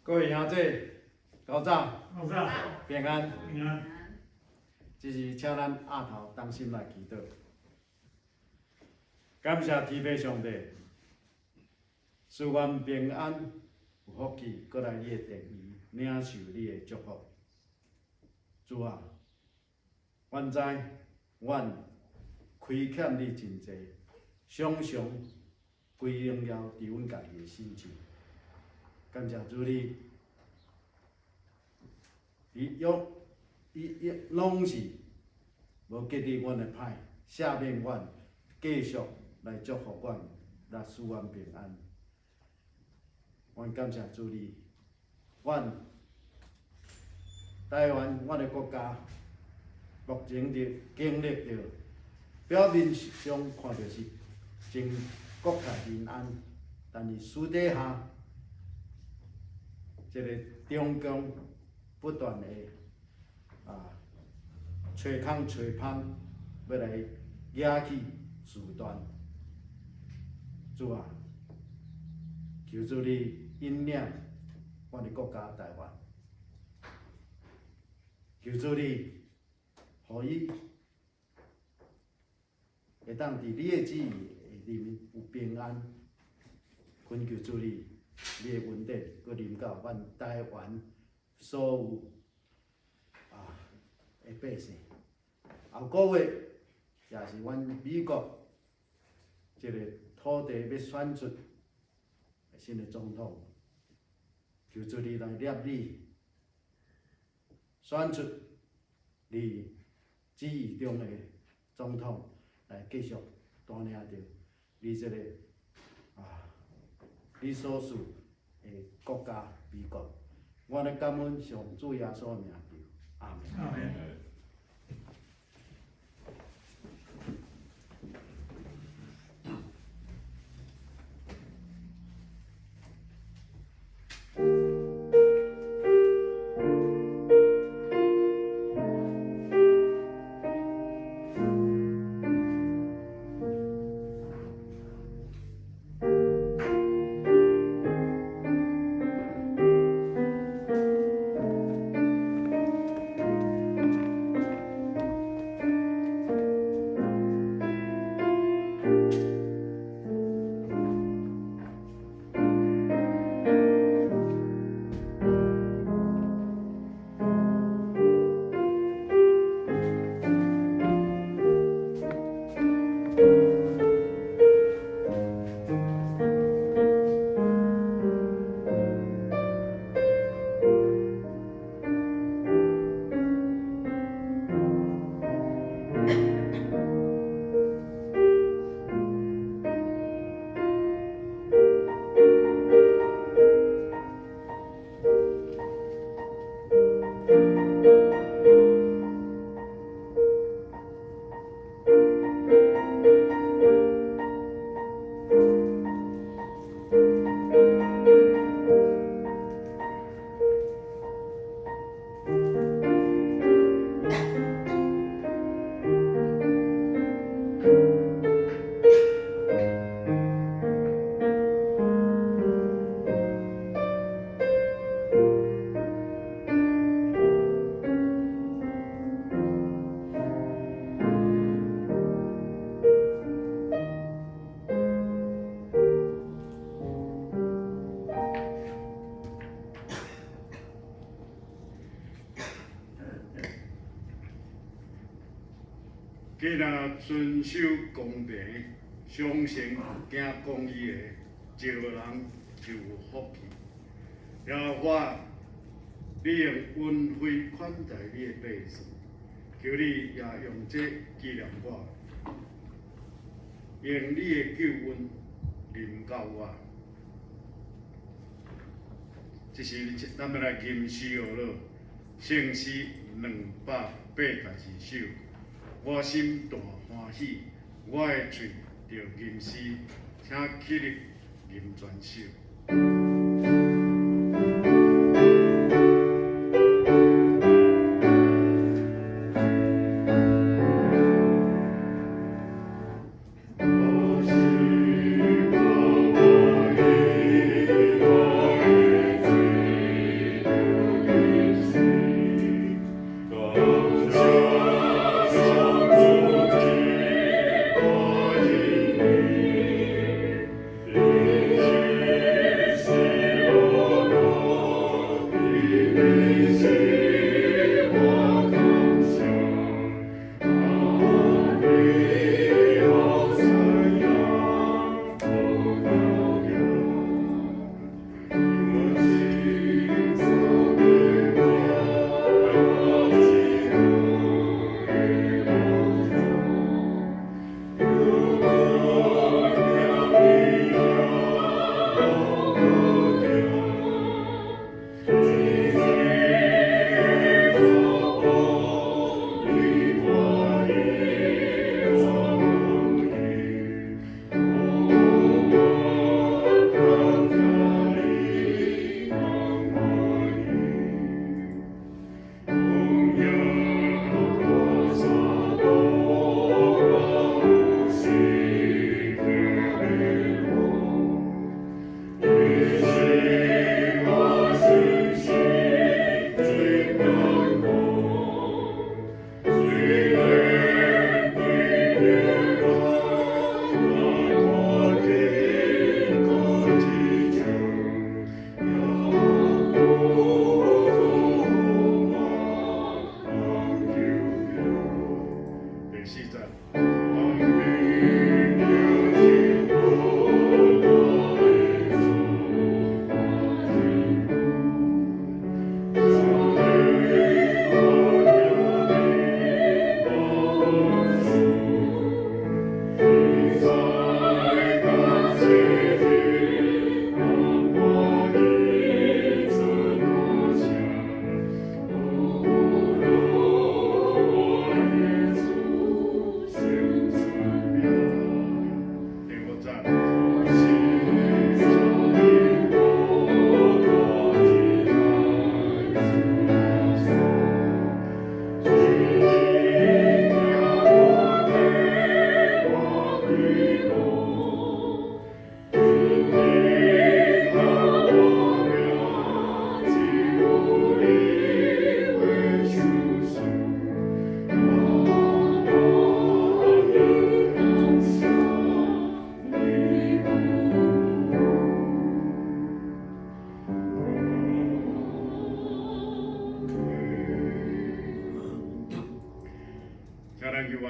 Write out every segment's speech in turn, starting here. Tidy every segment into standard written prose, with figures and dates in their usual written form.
各位兄弟，早早。早早。平安。平安。這是請咱額頭同心來祈禱。感謝天父上帝，賜阮平安有福氣，閣來你的殿宇領受你的祝福。主啊，阮知阮虧欠你真濟，常常歸榮耀佇阮家己的身上。感謝主你，伊用伊伊攏是無記得阮的歹，赦免阮，繼續來祝福阮，來賜阮平安。阮感謝主你，阮台灣，阮的國家，目前佇經歷著表面上看著是真國泰民安，但是私底下，這個中共不斷的揣空揣芳，欲來惹起事端。主啊，求主你引領阮的國家台灣，求主你，予伊會當佇你的旨意裡面有平安。懇求主你，你的恩典閣臨到阮台灣所有的百姓。後個月也是阮美國這個土地欲選出新的總統，求主你來立你，選出你旨意中的總統來繼續帶領著你這個你所屬的國家美國。我咧感恩上主耶穌的名求，阿們。阿們。彼若遵守公平、相信行公義的，這個人就有福氣。耶和華，你用恩惠款待你的百姓，求你也用這紀念我，用你的救恩臨到我。這是咱欲來吟詩學咯，聖詩282首。我心大歡喜，我的喙著吟詩，請起立吟全首。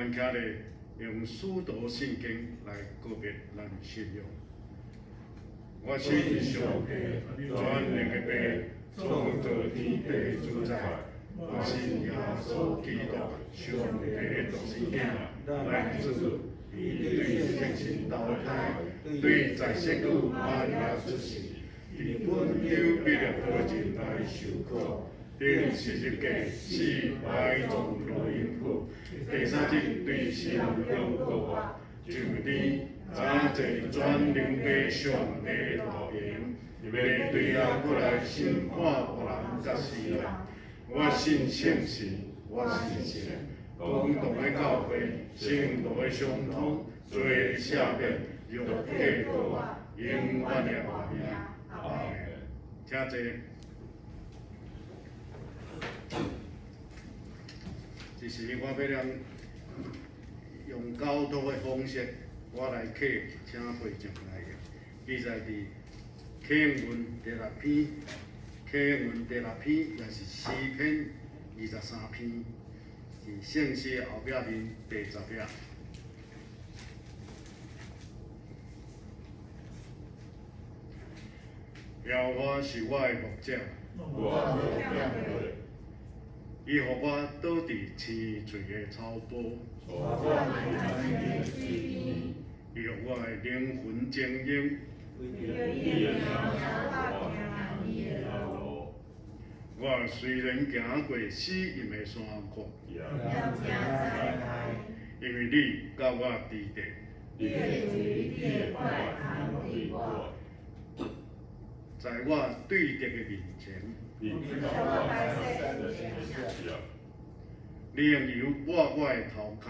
阮徛咧用使徒信經來告別咱信仰。我信上帝，全能的父，創造天地主宰。我信耶穌基督，上帝的獨生囝，咱主，伊對聖神投胎，對在聖女瑪利亞出世，佇本丟彼拉多任內受苦，釘十字架死埋葬落陰府，第三日對死人中復活，上天，早坐全能的上帝頭前，欲對遐閣來審判活人佮死人。我信聖神，我信聖公同的教會，聖徒的相通，罪赦免，肉體復活，永遠的活命。阿們。請坐。這時我欲來用交託的方式，我來客請會眾來用。記載佇啟應文第六篇，啟應文第六篇也是詩篇23篇，佇聖詩後壁面第10頁。耶和華是我的牧者，伊予我倒佇青翠的草坡，伊予我的靈魂晶瑩。我雖然行過死蔭的山谷，因為你佮我佇佇。在我對敵的面前，你用油抹我的頭殼，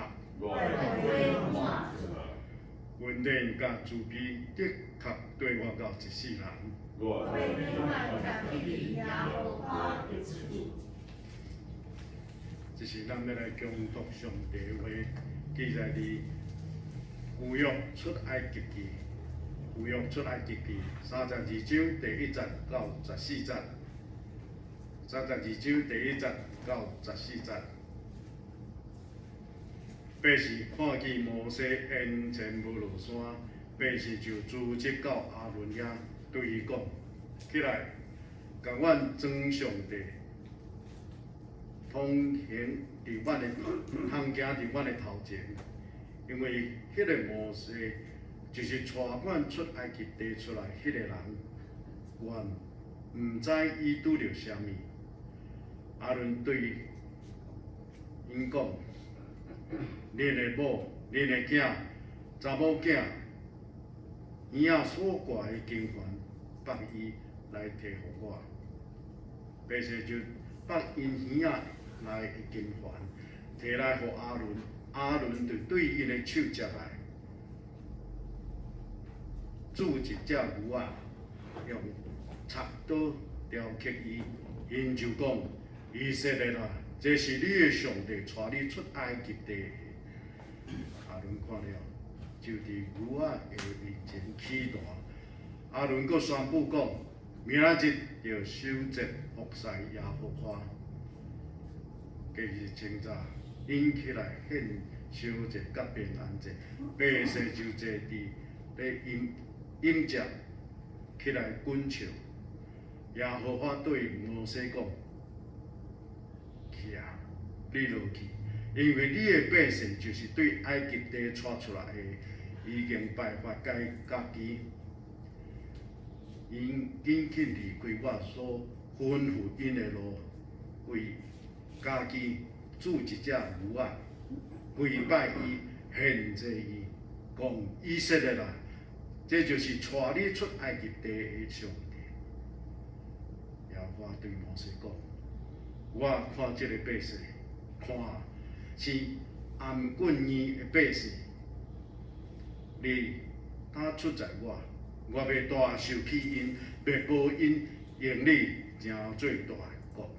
恩典佮慈悲的確綴我到一世人。這是咱欲來恭讀上帝的話，記載佇舊約出埃及記，舊約出埃及記32章第一節到14節，32章第一節到14節。百姓看見摩西延遲無落山，百姓就聚集到亞倫遐，對伊講：起來，共阮裝上帝，通行佇阮的通行佇阮的頭前，因為彼个摩西就是帶阮出埃及地出來彼个人，阮毋知伊拄著啥物。亞倫對𪜶講：恁的某、恁的囝、查某囝，耳仔所掛的金環，縛伊來提予我。百姓就縛𪜶耳仔內的金環，提來予亞倫，亞倫就對𪜶的手接來，鑄一隻牛仔，用插刀雕刻伊，𪜶就講：以色列啊，這是你的上帝，帶你出埃及地的。亞倫看了，就佇牛仔的面前起壇。亞倫閣宣布講：明仔日著守節服侍耶和華。隔日清早，𪜶起來獻燒祭佮平安祭，百姓就坐佇咧飲飲食，起來滾笑。耶和華對摩西講：去啊，你落去，因為你的百姓就是對埃及地帶出來的，已經敗壞家己，𪜶緊緊離開我所吩咐𪜶的路，為家己鑄一隻牛仔，跪拜伊，獻祭伊，講以色列啊，這就是帶你出埃及地的上帝。耶和華對摩西講：我看這個百姓，看是頷頸硬的百姓，你敢出在我，我欲大受氣𪜶，欲保𪜶，用你成做大的國。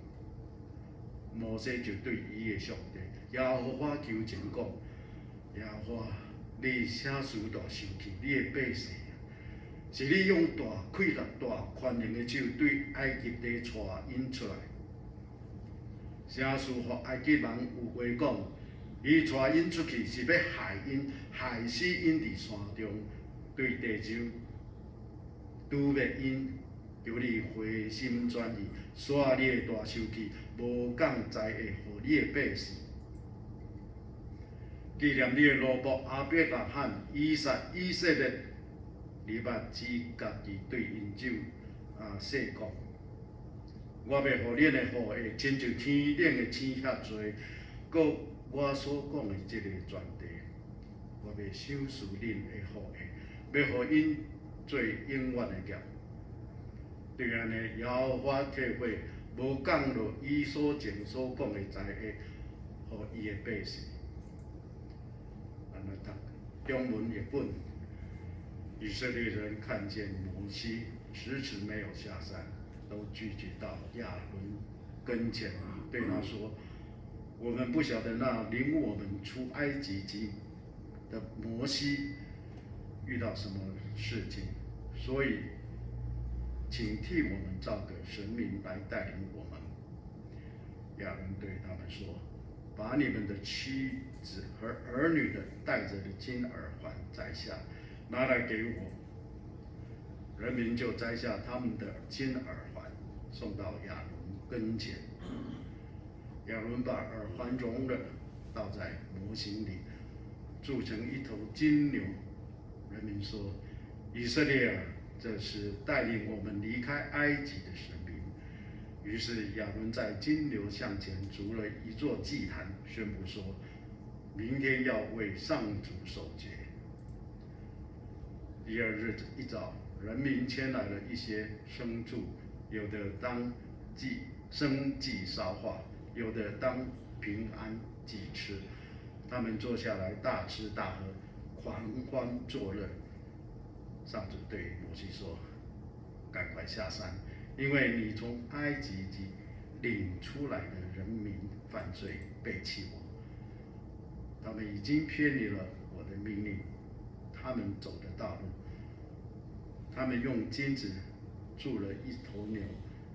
摩西就對伊的上帝耶和華求情講：耶和華，你啥時大受氣？你的百姓是你用大氣力、大權能的手對埃及地帶𪜶出來。啥事予埃及人有話講？伊帶𪜶出去是欲害𪜶，害死𪜶佇山中，對地洲誅滅𪜶。求你回心轉意，煞你的大受氣，無降災禍予你的百姓。紀念你的奴僕亞伯拉罕、以撒、以色列，你捌指家己對𪜶酒誓講：我欲予恁的後裔親像天頂的星遐濟，閣我所講的這个全地，我欲賞賜恁的後裔，欲予𪜶做永遠的業。對按呢，耶和華撤悔，無降落伊所前所講的災禍，予伊的百姓。咱來讀中文譯本。以色列人看見摩西遲遲沒有下山，都聚集到亞倫跟前，對他說：我們不曉得那領我們出埃及地的摩西遇到什麼事情，所以請替我們造個神明來帶領我們。亞倫對他們說：把你們的妻子和兒女的戴著的金耳環摘下，拿來給我。人民就摘下他們的金耳環，送到亞倫跟前。亞倫把耳環熔了，倒在模型裡，鑄成一頭金牛。人民說：以色列啊，這是帶領我們離開埃及的神明。於是亞倫在金牛像前築了一座祭壇，宣布說：明天要為上主守節。第二日一早，人民牽來了一些牲畜，有的當祭牲祭燒化，有的當平安祭吃。他們坐下來大吃大喝，狂歡作樂。上主對摩西說：趕快下山，因為你從埃及地領出來的人民犯罪背棄我，他們已經偏離了我的命令，他們走的道路。他們用金子鑄了一頭牛，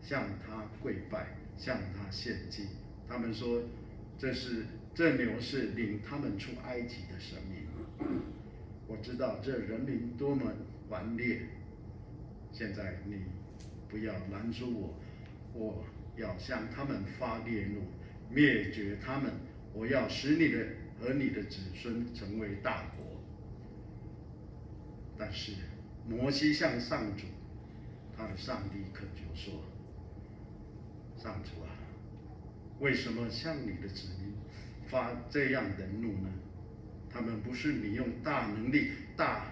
向他跪拜，向他獻祭。他們說：這牛是領他們出埃及的神明。我知道這人民多麼頑劣。現在你不要攔阻我，我要向他們發烈怒，滅絕他們。我要使你的和你的子孫成為大國。但是摩西向上主，他的上帝懇求說：上主啊，為什麼向你的子民發這樣的怒呢？他們不是你用大能力、大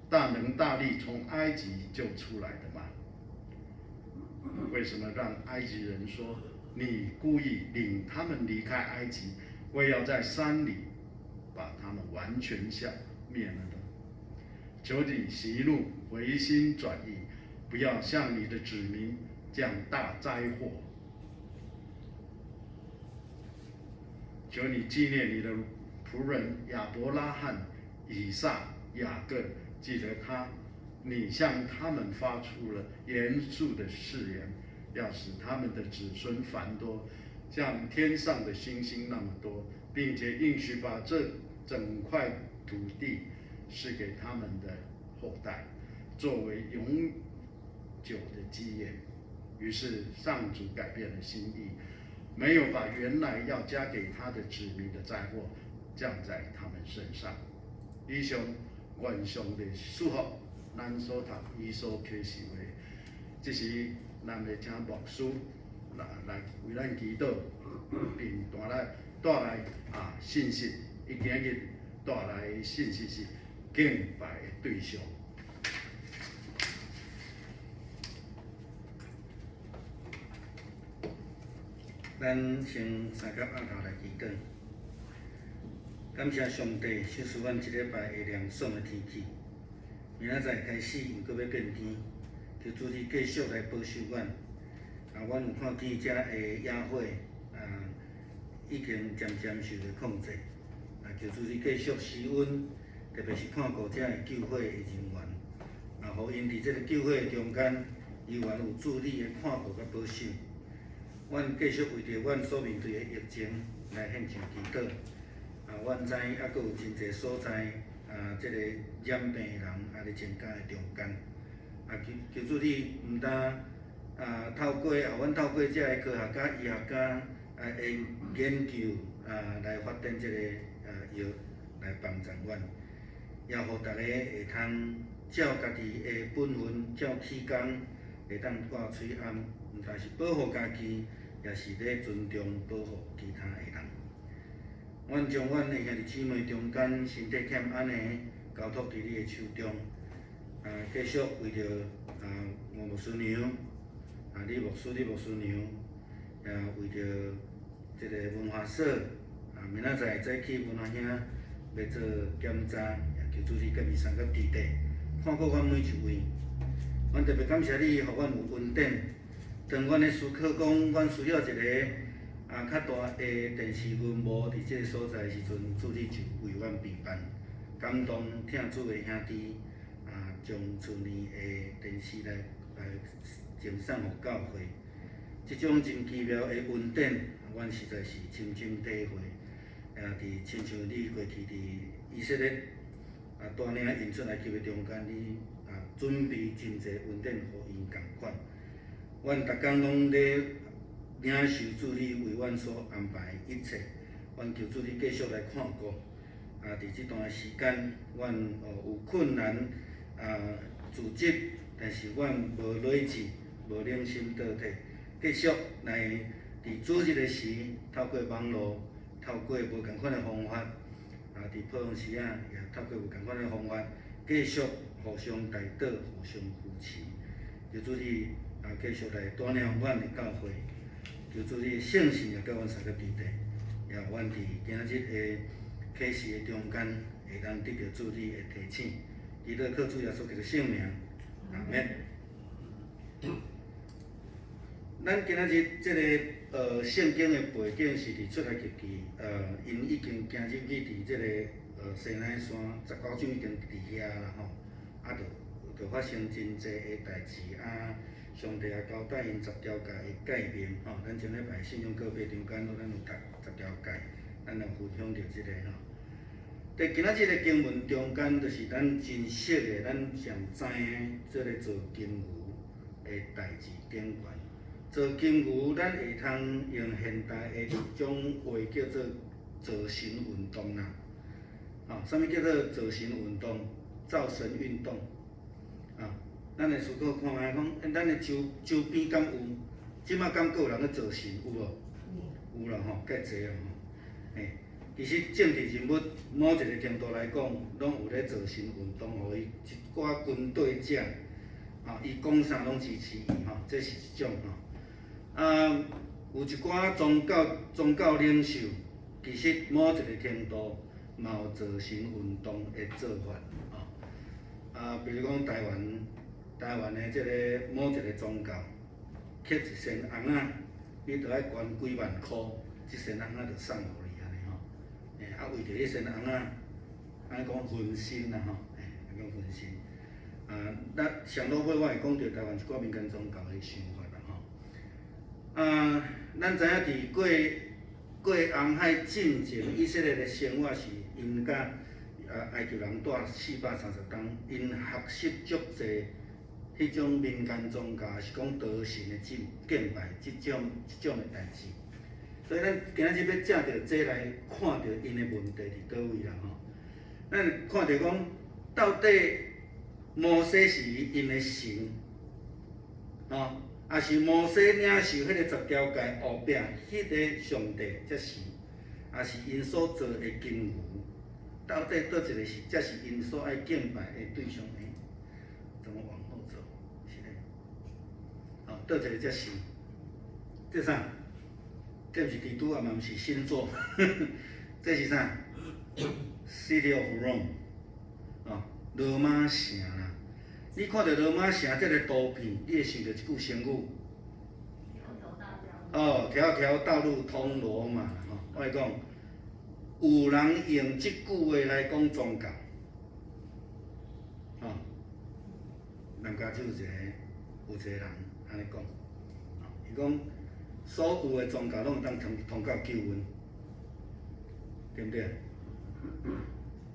大能大力從埃及救出來的嗎？為什麼讓埃及人說你故意領他們離開埃及，為要在山裡把他們完全消滅了呢？求你息怒，回心轉意，不要向你的子民降大災禍。求你紀念你的僕人亞伯拉罕、以撒、雅各，記得他，你向他們發出了嚴肅的誓言，要使他們的子孫繁多，像天上的星星那麼多，並且應許把這整塊土地賜給他們的後代，作為永久的基業。於是上主改變了心意，沒有把原來要加給他的子民的災禍降在他們身上。以上，願上帝賜福咱所讀伊所啟示話。這時，咱會請牧師來來為咱祈禱，並帶來帶來信息。伊今日帶來的信息是敬拜的對象。咱先三甲阿頭來祈禱，感謝上帝賞賜阮這禮拜會涼爽的天氣。明仔載開始又閣欲變天，求主你繼續來保守阮。阮有看見遮的野火，已經漸漸受著控制。求主你繼續施恩，特別是看顧遮的救火的人員，予𪜶佇這个救火的中間，猶原有主你的看顧佮保守。阮繼續為著阮所面對的疫情來獻上祈禱。阮知猶閣有真濟所在啊，這個染病的人也佇增加的中間。啊，求求主你毋但啊透過啊，阮透過遮个科學家、醫學家啊的研究啊，來發展這個啊藥來幫助阮，也予逐家會通照家己的本分，照起工，會當掛喙罨，毋但是保護家己，也是咧尊重保護其他的人。阮將阮的兄弟姊妹中間身體欠安的交託佇你的手中，啊，繼續為著啊吳牧師娘，啊李牧師、李牧師娘，也為著這個文化所，啊明仔載早起文化兄欲做檢查，也求主你佮伊相佮佇咧，看顧阮每一位。阮特別感謝你，予阮有恩典。當阮咧思考講，阮需要一個啊較大的電視銀幕佇這個所在時陣，主你就為阮備辦，感動疼主的兄弟啊，將厝內的電視來來贈送予教會。這種真奇妙的恩典，阮實在是深深體會。也佇親像你過去佇以色列啊帶領𪜶出埃及的中間，你啊準備真濟恩典予𪜶仝款。阮逐工攏咧領受主你為阮所安排的一切，阮求主你繼續來看顧。啊，佇這段時間，阮哦有困難啊自責，但是阮無累志，無冷心倒退，繼續來佇主日的時，透過網路，透過無仝款的方法，啊，佇普通時啊，也透過無仝款的方法，繼續互相代禱，互相扶持。求主你啊，繼續來帶領阮的教會，求主你的聖神也佮阮相佮佇咧，也阮佇今仔日的啟示的中間，會當得著主你的提醒。祈禱靠主耶穌基督聖名，阿們。咱今仔日這個聖經的背景是佇出埃及記，𪜶已經行入去佇這個西奈山，十九章已經佇遐啦吼，啊，就發生真濟的代誌啊，上帝也交代𪜶十條誡的誡命吼，咱前禮拜信仰告白中間，咱有讀十條誡，咱有分享著這個吼。佇今仔日的經文中間，就是咱真熟的，咱上知的這個造金牛的代誌頂懸。造金牛，咱會通用現代的一種話叫做造神運動啦。吼，啥物叫做造神運動？造神運動。啊，咱會思考看覓講，咱的周周邊敢有？這馬敢閣有人咧造神有無？有啦吼，較濟啊吼。嘿，其實政治人物某一個程度來講，攏有咧造神運動，予伊一寡軍隊者，啊，伊講啥攏支持伊吼，這是一種吼。啊，有一寡宗教領袖，其實某一個程度嘛有造神運動的做法吼。啊，比如講台灣的這個某一個宗教，乞一仙尪仔，你著愛捐幾萬箍，這仙尪仔就送予你按呢吼。欸，啊，為著彼仙尪仔，按呢講分身啦吼，欸，按呢講分身。啊，咱上落尾我會講著台灣一寡民間宗教的想法啦吼。啊，咱知影佇過過紅海進前，以色列的生活是𪜶佮啊埃及人蹛430冬，𪜶學習足濟彼種民間宗教，是講多神的敬敬拜這種的代誌。所以咱今仔日欲藉著這來看著𪜶的問題佇佗位啦吼。咱看著講，到底摩西是𪜶的神，吼，抑是摩西領受彼個十條誡後壁彼個上帝才是，抑是𪜶所造的金牛，到底佗一個是才是𪜶所愛敬拜的對象呢？怎麼往後走？是咧，吼，佗一個才是？這啥？這毋是基督啊，嘛毋是星座，這是啥？City of Rome，哦，羅馬城啦。你看著羅馬城這個圖片，你會想著一句成語。哦，條條道路通羅馬，吼，我來講，有人用這句話來講宗教，吼，南加州有一個人按呢講，伊講所有的宗教攏會當通通到救恩，對毋對？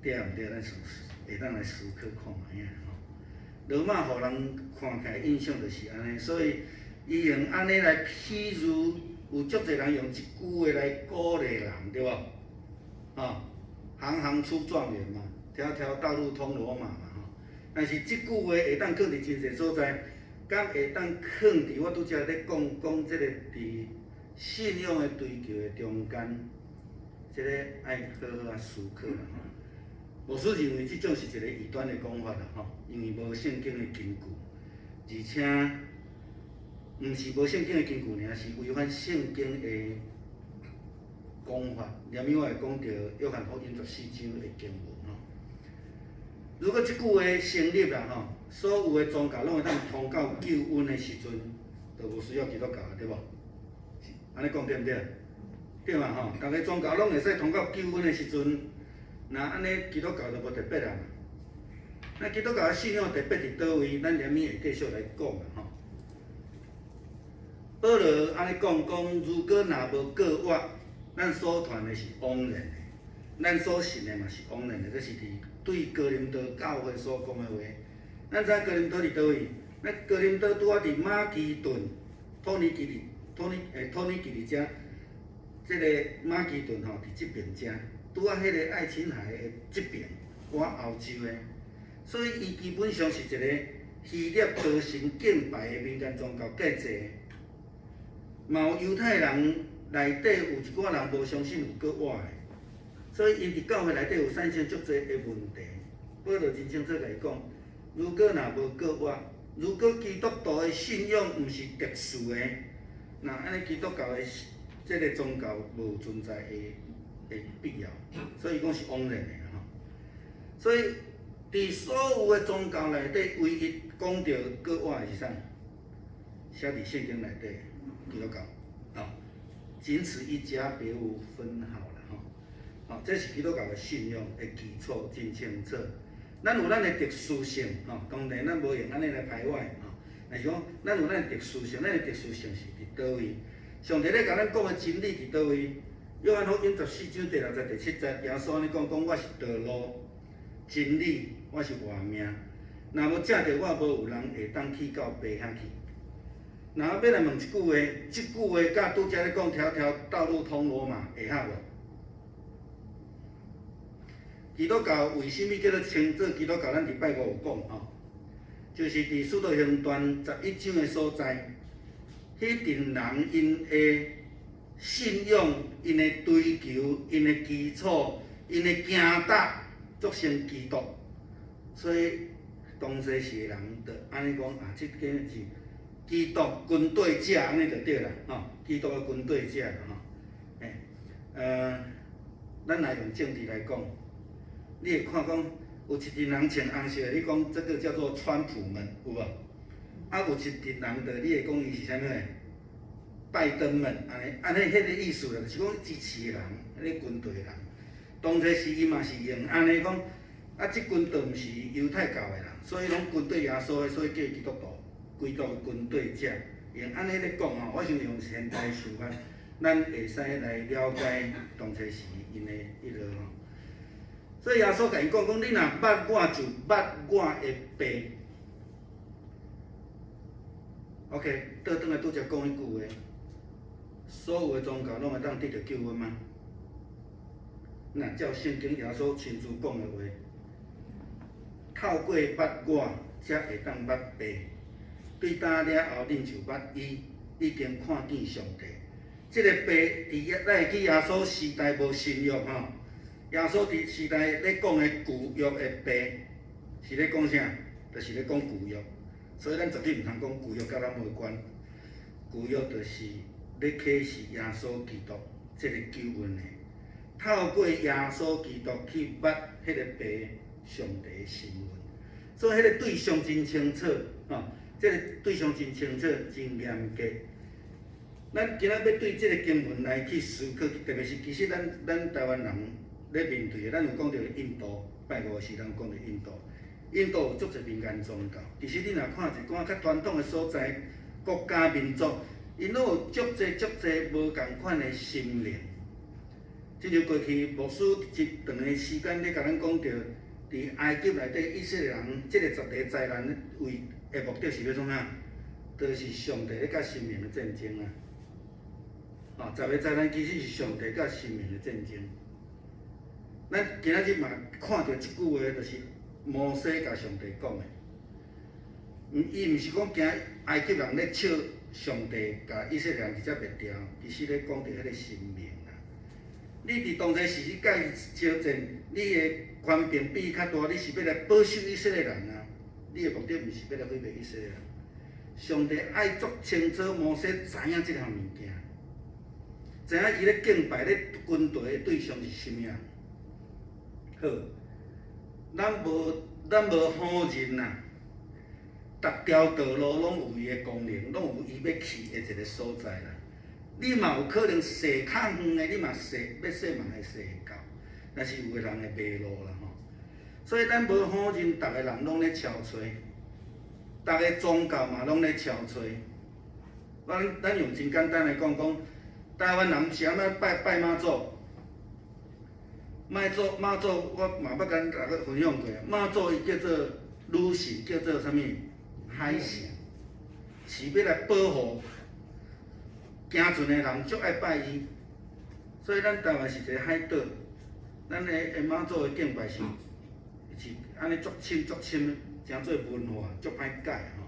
對毋對？咱會當來思考看覓仔吼。羅馬予人看起來印象就是按呢，所以伊用按呢來譬喻，有足濟人用一句話來鼓勵人，對無？吼，行行出狀元嘛，條條道路通羅馬嘛吼。但是這句話會當囥佇真濟所在，敢會當囥佇我拄才咧講講這個佇信仰的追求的中間，這個愛好好仔思考啦吼。牧師認為這種是一個異端的講法啦吼，因為無聖經的根據，而且毋是無聖經的根據爾，是違反聖經的講法。連尾我會講著約翰福音14章的經文吼。如果這句話成立啦吼，所有的宗教攏會當通到救恩的時陣，就無需要基督教對無？按呢講對毋對？對嘛吼，逐个宗教攏會使通到救恩的時陣。若按呢，基督教就無特別啊嘛。那基督教的信仰特別佇佗位？咱連尾會繼續來講啊吼。保羅按呢講講，如果若無過活，咱所傳的是枉然的，咱所信的嘛是枉然的。這是佇對哥林多教會所講的話。咱知影哥林多佇佗位？咱哥林多拄仔佇馬其頓、土耳其佇土耳欸土耳其佇遮，這個馬其頓吼佇這邊遮。拄仔彼個愛琴海的這邊，倚歐洲的，所以伊基本上是一個希臘多神敬拜的民間宗教建制。嘛有猶太人內底有一寡人無相信有閣活的，所以𪜶佇教會內底有產生足濟的問題。保羅真清楚共伊講，如果若無閣活，如果基督徒的信仰毋是特殊的，那按呢基督教的這個宗教無存在的必要，所以講是枉然的吼。所以佇所有的宗教內底，唯一講著閣活的是啥？寫佇聖經內底，基督教，吼，僅此一家，別無分號啦吼。吼，這是基督教的信仰的基礎，真清楚。咱有咱的特殊性，吼，當然咱無用按呢來排外，吼。但是講，咱有咱的特殊性，咱的特殊性是佇佗位？上帝咧共咱講的真理佇佗位？約翰福音14章第6節、第7節，耶穌按呢講，講我是道路、真理，我是活命。若無藉著我，無有人會當去到爸遐去。若我欲來問一句話，這句話佮拄才咧講條條道路通羅馬會合無？基督教為啥物叫做稱做基督教？咱佇拜五有講吼，就是佇使徒行傳11章的所在，彼陣人𪜶的信仰、𪜶的追求、𪜶的基礎、𪜶的行踏，足像基督，所以當時的人就按呢講啊，這間是基督跟隨者，按呢就對啦，吼，基督的跟隨者吼，欸，咱來用政治來講，你會看講有一陣人穿紅色的，你講這個叫做川普們，有無？啊，有一陣人就你會講伊是啥物？拜登們，按呢按呢，彼個意思啦，就是講支持的人，彼個軍隊的人，當初時伊嘛是用按呢講，啊，這群都毋是猶太教的人，所以攏跟隨耶穌的，所以叫基督徒，基督的跟隨者，用按呢咧講吼，我想用現代想法，咱會使來了解當初時𪜶的彼落吼。所以耶穌共𪜶講講，你若捌我，就捌我的爸。OK，倒轉來拄才講彼句話，所有的宗教攏會當得著救恩嗎？若照聖經耶穌親自講的話，透過捌我，才會當捌爸。對今了後，恁就捌伊，已經看見上帝。這個爸佇咱會記耶穌時代無新約吼，耶穌佇時代咧講的舊約的爸，是咧講啥？就是咧講舊約。所以咱絕對毋通講舊約佮咱無關。舊約就是咧啟示耶穌基督這個救恩的，透過耶穌基督去捌彼個爸上帝的身份，所以彼個對象真清楚，吼，這個對象真清楚，真嚴格。咱今仔欲對這個經文來去思考，特別是其實咱台灣人咧面對的，咱有講著印度，拜五時咱有講著印度，印度有足濟民間宗教。其實你若看一寡較傳統的所在、國家、民族，𪜶攏有足濟足濟無仝款的神靈。親像過去牧師一長的時間咧，共咱講著，佇埃及內底以色列人，這個十个災難為的目的是欲創啥？就是上帝咧佮神明的戰爭啊！吼，十个災難其實是上帝佮神明的戰爭。咱今仔日嘛看著這句話，就是摩西共上帝講的。伊毋是講驚埃及人咧笑上帝，共以色列人直接滅掉，其實咧講著彼個神明啦。你佇當初時去共伊交戰，你的權柄比伊較大，你是欲來保守以色列人啊？你的目的毋是欲來毀滅以色列人。上帝愛足清楚摩西知影這項物件，知影伊咧敬拜咧軍隊的對象是啥物人。好，咱無否認啦，逐條道路攏有伊的功能，攏有伊欲去的一个所在啦。你嘛有可能踅較遠的，你嘛踅欲踅嘛會踅會到，但是有的人會迷路啦吼。所以咱無否認，逐个人攏咧敲揣，逐个宗教嘛攏咧敲揣。咱用真簡單來講講，台灣人是按怎拜拜媽祖？媽祖，我嘛捌共大家分享過。媽祖伊叫做女神，叫做啥物？海神，是欲來保護行船的人，足愛拜伊。所以咱台灣是一个海島，咱的媽祖的敬拜是按呢足深足深，成做文化，足歹改吼。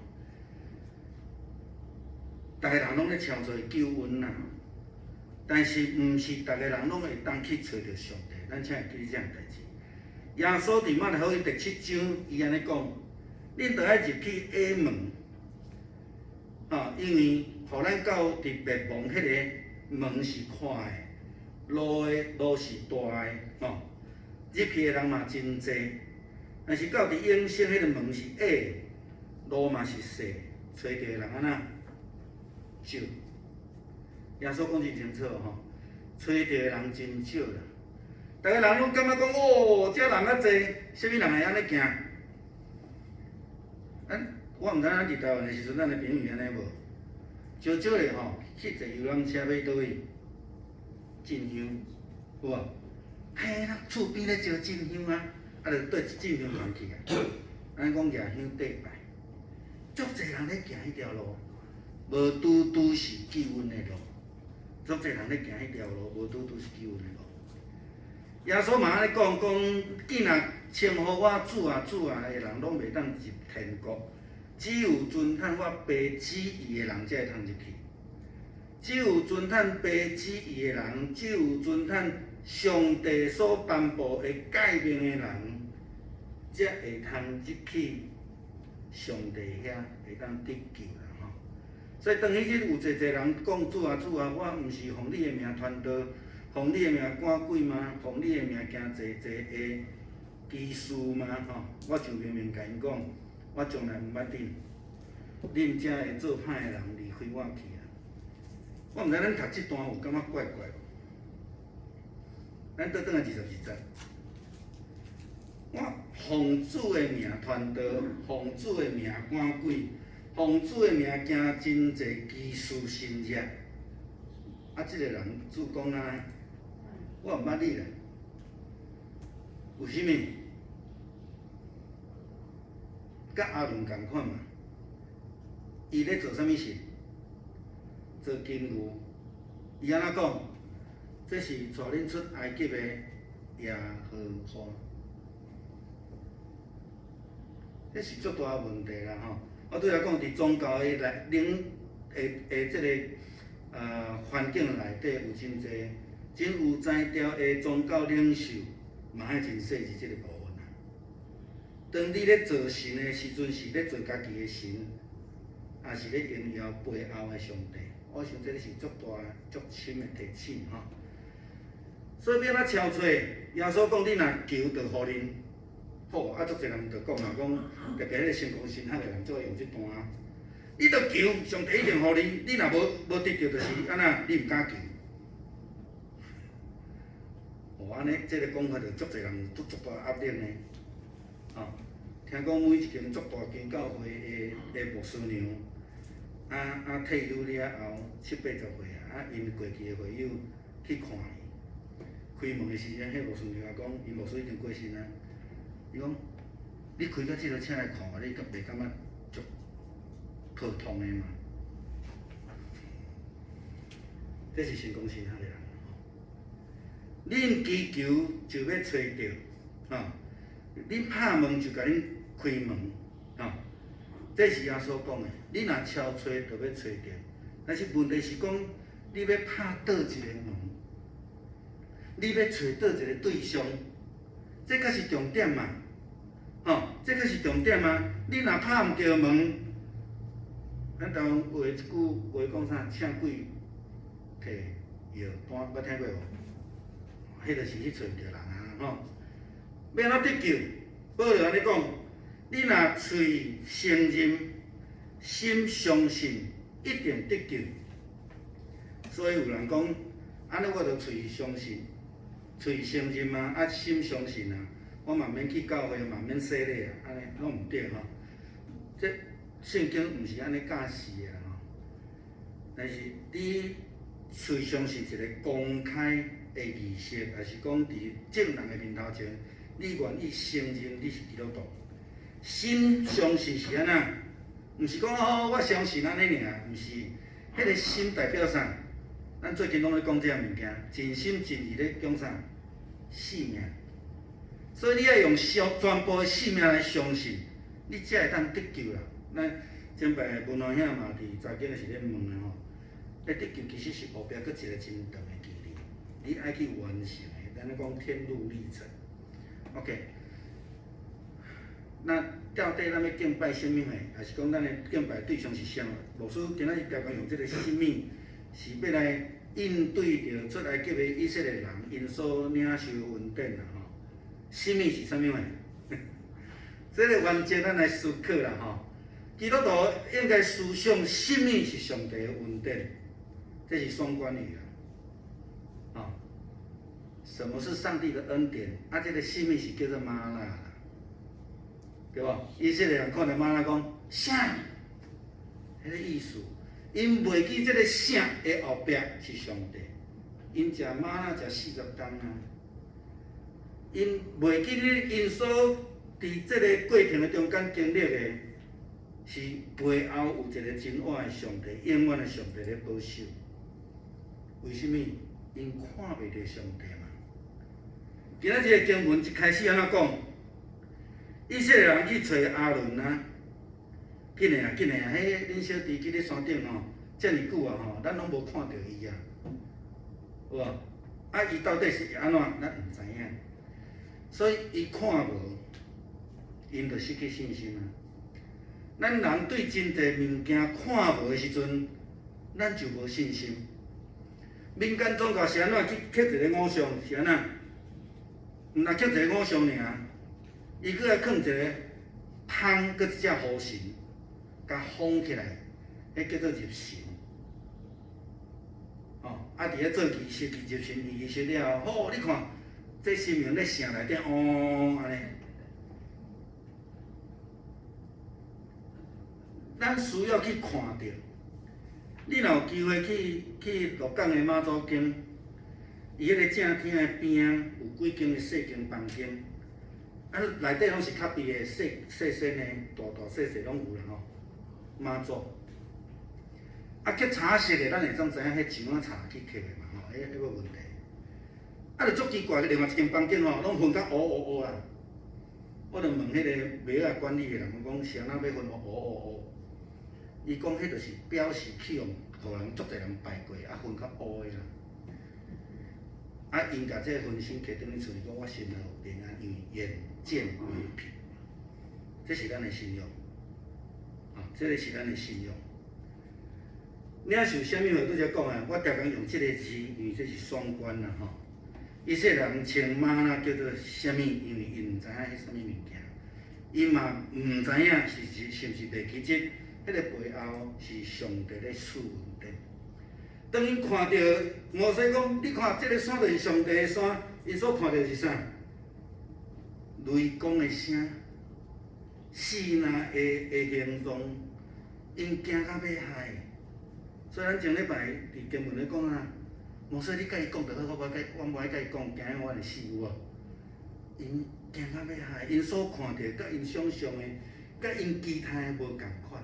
逐个人攏咧敲揣救恩啦，但是毋是逐个人攏會當去揣著上帝。咱請會記這項代誌。耶穌佇馬太福音第七章，伊按呢講：恁著愛入去矮門，吼，因為予咱到佇滅亡彼个門是寬的，路是大的，吼，入去的人嘛真濟。但是到佇永生彼个門是矮，路嘛是細，揣著的人按怎少。耶穌講真清楚吼，揣著的人真少啦。逐个人攏感覺講哦，遮人較濟，啥物人會按呢行？咱我毋知咱佇台灣的時陣，咱的朋友按呢無？少少咧吼，去坐遊覽車欲佗位？進香有無？嘿，咱厝邊咧招進香啊，啊，就對進香團去啊。咱講蜈香綴拜，足濟人咧行彼條路，無拄拄是救恩的路。足濟人咧行彼條路，無拄拄是救恩的路。耶穌嘛按呢講，講見若稱呼我主啊主啊的人，攏袂當入天國，只有遵趁我爸旨意的人才會通入去。只有遵趁爸旨意的人，只有遵趁上帝所頒布的誡命的人，才會通入去上帝遐，會當得救啦吼。所以當彼日有濟濟人講主啊主啊，我毋是奉你的名傳道，奉你的名趕鬼嗎？奉你的名行濟濟的奇事嗎？吼，我就明明共𪜶講，我從來毋捌恁，恁遮的做歹的人離開我去啊！我毋知咱讀這段有感覺怪怪無？咱倒轉來22節，我奉主的名傳道，奉主的名趕鬼，奉主的名行真濟奇事神跡。啊，這個人主講啊，我毋捌你啦。為啥物？佮亞倫仝款嘛？伊咧做啥物事？做金牛。伊按怎講？這是帶恁出埃及的耶和華。這是足大的問題啦吼！我拄才講佇宗教的內領的的這个環境內底有真濟真有才調的宗教領袖，嘛愛真細緻這个部分啊。當你咧做神的時陣，是咧做家己的神，抑是咧榮耀背後的上帝？我想這个是足大、足深的提醒吼。所以欲按怎敲揣？耶穌講：你若求，就予恁。好，啊，足濟人就講啊，講特別彼个成功神學的人，最愛用這段啊。你著求，上帝一定予你。你若無得著，就是按怎？你毋敢求。哦，按呢，這个講法就足濟人足足大壓力呢。吼，聽講每一間足大間教會的牧師娘，退休了後七八十歲啊，𪜶過去的會友去看伊，開門的時陣，彼牧師就共講，𪜶牧師已經過身啊。伊講，你開到這个車來看我，你敢袂感覺足普通的嗎？這是成功神學的人。恁祈求就欲揣著，吼！恁拍門就共恁開門，吼！這是耶穌講的。你若敲揣，就欲揣著。但是問題是講，你欲拍佗一个門，你欲揣佗一個對象，這才是重點嘛，吼！這才是重點啊！你若拍毋著門，咱台灣有的一句話講啥？請鬼提藥單，捌聽過無？彼就是去揣毋著人啊！吼，欲按怎得救？保羅按呢講：你若喙承認，心相信，一定得救。所以有人講，按呢我就喙相信，喙承認啊，啊心相信啊，我嘛免去教會，嘛免洗禮啊，按呢攏毋對吼。這聖經毋是按呢教示的啦吼。但是你喙相信一個公開的儀式，抑是講佇眾人的面頭前，你願意承認你是基督徒，心相信是按怎？毋是講哦，我相信按呢爾，毋是。彼個心代表啥？咱最近攏咧講這項物件，盡心盡意咧講啥？性命。所以你愛用相全部的性命來相信，你才會當得救啦。咱前擺文華兄嘛佇查經時咧問的吼，欲得救其實是後壁閣一個真長的距離，你愛去完成的。咱咧講天路歷程。OK，那到底咱欲敬拜啥物貨？抑是講咱的敬拜對象是啥？牧師今仔日常常用這個啥物，是欲來應對著出埃及的以色列人，𪜶所領受恩典啦吼。啥物是啥物貨？這個原則咱來思考啦吼。基督徒應該思想啥物是上帝的恩典？這是雙關語啊。吼，什麼是上帝的恩典？啊，這個啥物是叫做嗎哪啦，對無？以色列人看著嗎哪講啥？彼個意思，𪜶袂記這個啥的後壁是上帝。𪜶食嗎哪食40冬啊！𪜶袂記咧，𪜶所佇這个過程的中間經歷的，是背後有一個真活的上帝，永遠的上帝咧保守。為啥物？𪜶看袂著上帝嘛。今仔這个經文一開始按怎講？以色列人去揣亞倫啊，緊來啊，緊來啊！彼恁小弟去咧山頂吼，遮爾久啊吼，咱攏無看著伊啊，有無？啊，伊到底是按怎？咱毋知影。所以伊看無，𪜶就失去信心啊。咱人對真濟物件看無的時陣，咱就無信心。民間宗教是按怎去刻一个偶像？是按怎？毋若刻一个偶像爾，伊閣愛囥一个蜂，閣一隻虎神，共封起來，彼叫做入神。吼，啊，佇咧做儀式，入神儀式了後，吼，你看，這神明咧城內底嗡按呢。咱需要去看著。你若有機會去去鹿港的媽祖宮，伊彼个正廳的邊仔有幾間的細間房間，啊，內底攏是較別的細細細的，大大細細攏有啦吼。媽祖，啊，刻彩色的，咱會當知影彼牆仔擦去刻的嘛吼，彼彼無問題。啊，就足奇怪，另外一間房間吼，攏熏甲烏烏烏啦。我就問彼個廟仔管理的人，我講是按怎欲熏烏烏烏？伊講彼就是表示去予予人足濟人拜過，啊熏較烏的啦。啊，𪜶共這个分身提轉去厝裡，講我心內有平安，因為眼見為憑。這是咱的信仰，啊，這个是咱的信仰。領受啥物話？拄才講啊，我常常用這个字，因為這是雙關啦吼。以色列人稱嗎哪叫做啥物？因為𪜶毋知影彼啥物物件，𪜶嘛毋知影是是是毋是袂記得，彼个背後是上帝咧賜恩典。當𪜶看著摩西講，你看這个山就是上帝的山，𪜶所看著是啥？雷公的聲，西奈的的形狀，𪜶驚甲欲害。所以咱前禮拜佇經文咧講啊，摩西，你共伊講就好，我無愛共伊講，驚阮會死有無？𪜶驚甲欲死，𪜶所看著，佮𪜶想像的，佮𪜶期待的無仝款。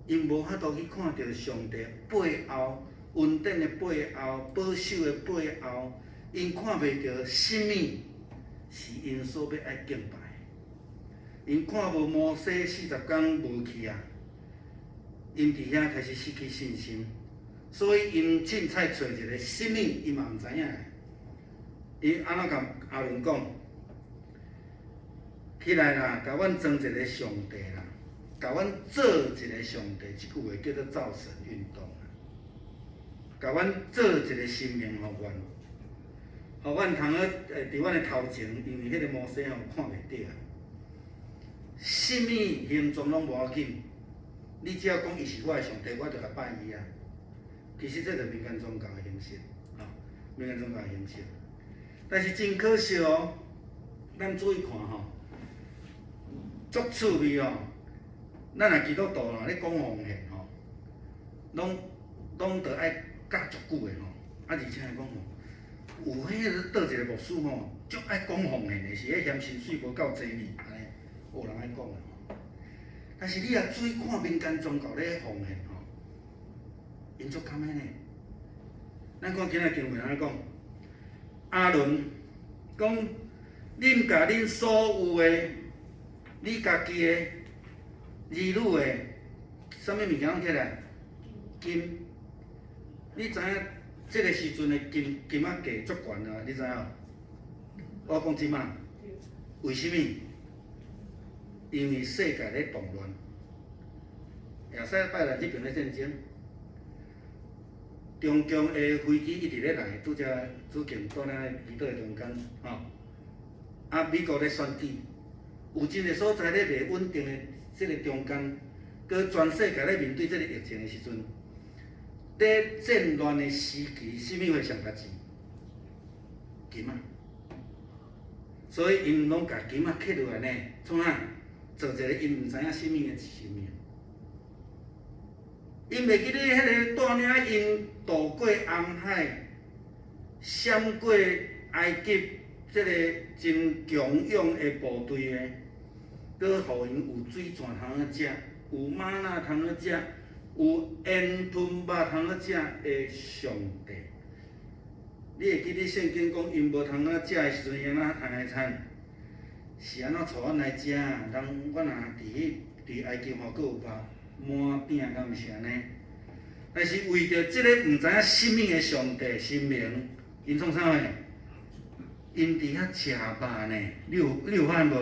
𪜶無法度去看著上帝背後恩典的背後，保守的背後，𪜶看袂著啥物是𪜶所欲愛敬拜。𪜶看無摩西40工無去啊，𪜶佇遐開始失去信心，所以𪜶凊彩揣一個啥物，伊嘛毋知影。伊按怎共亞倫講？起來啦，共阮裝一個上帝啦，共阮做一個上帝，這句話叫做造神運動啊。共阮做一個神明，予阮，予阮通好佇阮的頭前，因為彼個摩西吼看袂著啊。啥物形狀攏無要緊，你只要講伊是我的上帝，我就來拜伊啊。其實這就是民間宗教的形式，吼，民間宗教的形式。但是真可惜哦，咱注意看吼，足趣味哦。咱若基督徒啦，咧講奉獻吼，攏著愛教足久的吼。啊，而且來講吼，有彼個佗一個牧師吼，足愛講奉獻的，是彼嫌薪水無夠濟呢，按呢有人愛講的吼。但是你若注意看民間宗教咧奉獻吼，𪜶足堪的呢。咱看今仔經文按呢講？亞倫講：恁共恁所有的，你家己的兒女的，啥物物件攏摕來？金。你知影這個時陣的金金仔價足懸啊？你知影？我講這馬，為啥物？因為世界咧動亂，亞塞拜然這邊咧戰爭。中共的飛機一直咧來，拄才主權倒咧祈禱的中間，吼。啊，美國咧選舉，有真濟所在咧袂穩定的這個中間，閣全世界咧面對這個疫情的時陣，咧戰亂的時期，啥物會上較錢？金仔。所以𪜶攏共金仔刻落來呢，創啥？做一個𪜶毋知影啥物的神明。𪜶袂記得彼個帶領𪜶渡過紅海、閃過埃及這個真強勇的部隊的，閣予𪜶有水泉通好食，有嗎哪通好食，有煙吞肉通好食的上帝。你會記得聖經講，𪜶無通好食的時陣，伊按怎通來餐？是按怎帶阮來食？人阮若佇彼佇埃及吼，閣有肉滿餅，敢毋是按呢？但是為著這個毋知影啥物的上帝神明，𪜶創啥貨？𪜶佇遐食肉呢？你有發現無？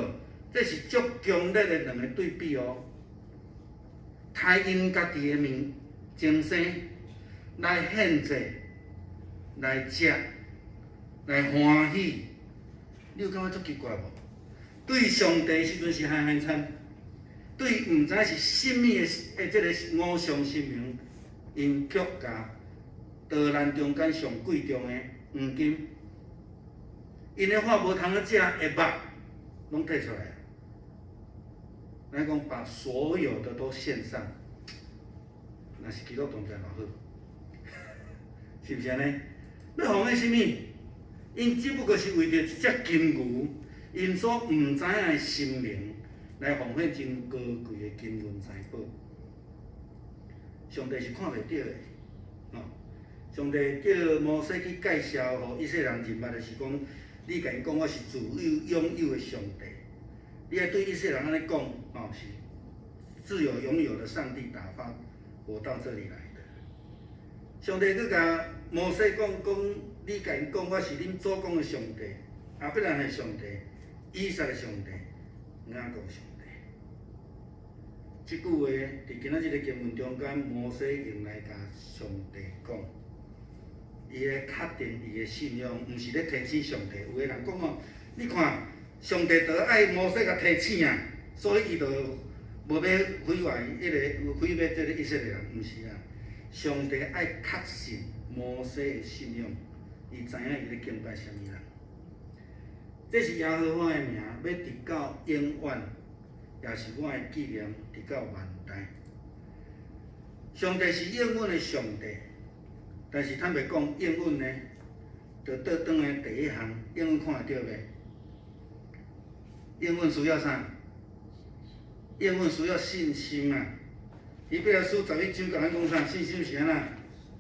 這是足強烈的兩個對比哦。刣𪜶家己的命終生來獻祭，來食，來歡喜，你有感覺足奇怪無？對上帝時陣是寒寒參，對毋知是啥物的這個偶像神明，𪜶卻共刀難中間上貴重的黃金，𪜶的話無通好食的肉，攏提出來。咱講把所有的都獻上，若是基督徒才偌好，是毋是按呢？欲奉獻啥物？𪜶只不過是為著一隻金牛，𪜶所毋知影的神明來奉獻真高貴的金銀財寶。上帝是看袂著的，吼！上帝叫摩西去介紹予以色列人認捌的是講，你共𪜶講我是自有永有的上帝。你愛對以色列人按呢講，吼，是自有永有的上帝打發我到這裡來的。上帝閣共摩西講講，你共𪜶講我是恁祖公的上帝，亞伯蘭的上帝，以撒的上帝，雅各的上帝。這句話佇今仔這個經文中間，摩西用來共上帝講，伊咧確定伊的信仰，毋是咧提醒上帝。有的人講哦，你看上帝著愛摩西共提醒啊，所以伊就無欲毀壞彼個毀滅這個以色列人，毋是啊。上帝愛確信摩西的信仰，伊知影伊咧敬拜啥物人。這是耶和華的名，欲直到永遠，也是我的紀念，直到萬代。上帝是永遠的上帝，但是坦白講，應允呢，就倒轉來第一項，應允看會著袂？應允需要啥？應允需要信心啊！希伯來書11章共咱講啥？信心是按怎？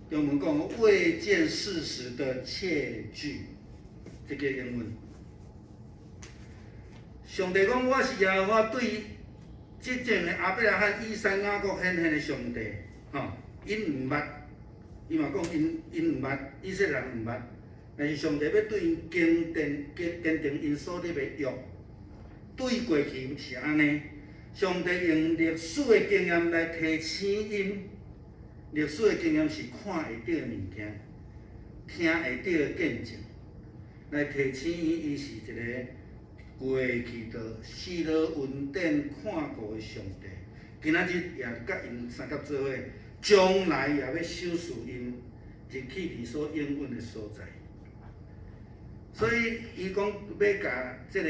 中文講未見事實的切據，這个應允。上帝講我是耶和華對這前的亞伯拉罕、以撒、雅各顯現的上帝，吼，𪜶毋捌，伊嘛講𪜶毋捌，以色列人毋捌，但是上帝欲對𪜶堅定堅堅定𪜶所立的約，對過去是按呢，上帝用歷史的經驗來提醒𪜶，歷史的經驗是看會著的物件，聽會著的見證，來提醒𪜶，伊是一个過去就施落恩典看顧的上帝，今仔日也佮𪜶相佮做伙，將來也欲賞賜𪜶入去佇所應允的所在。所以伊講欲共這个